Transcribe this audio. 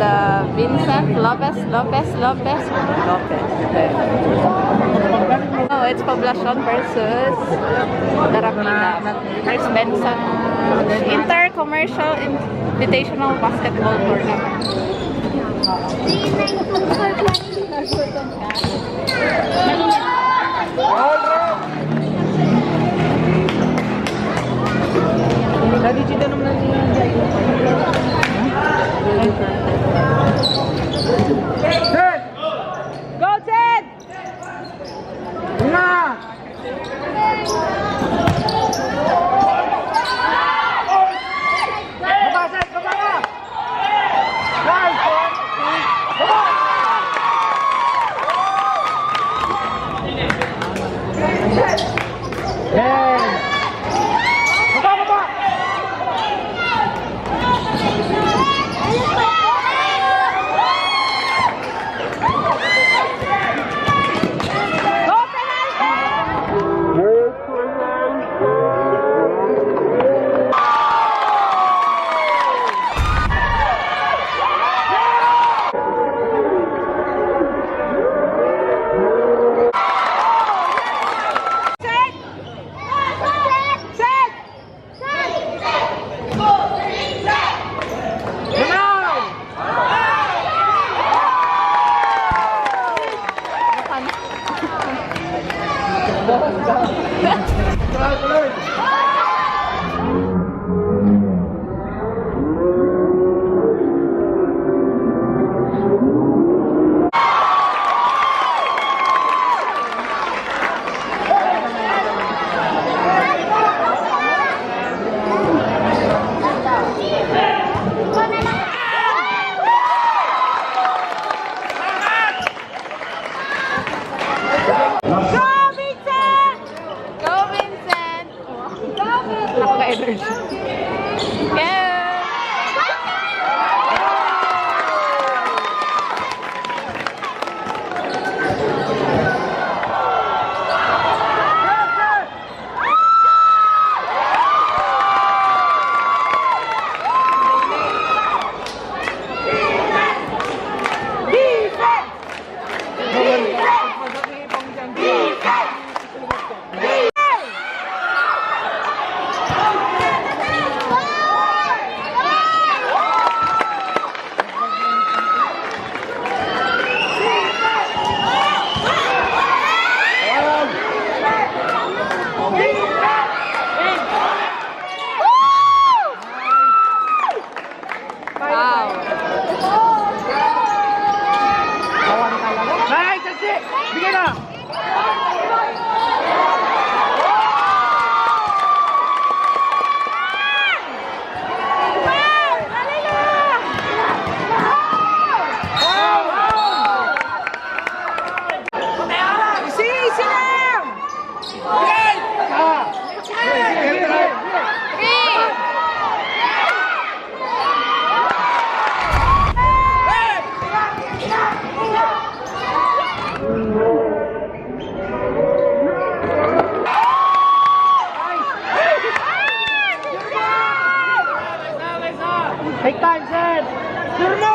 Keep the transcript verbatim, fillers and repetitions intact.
Uh, Vincent Lopez, Lopez, Lopez, Lopez. Oh, it's Poblacion versus Darapina. It's Vincent Inter-Commercial Invitational Basketball Tournament. Tadi kita naman natin yan. Set! Go, Ted! Una! Baba, Ted! Baba ka! Nice one! Baba! Yan! Baba, baba! Go, Vincent! Go, Vincent! Napaka-energy. Go! Wow! Nice, that's it! Bigyan na! Isi-isi lang! Take time, sir. Turno!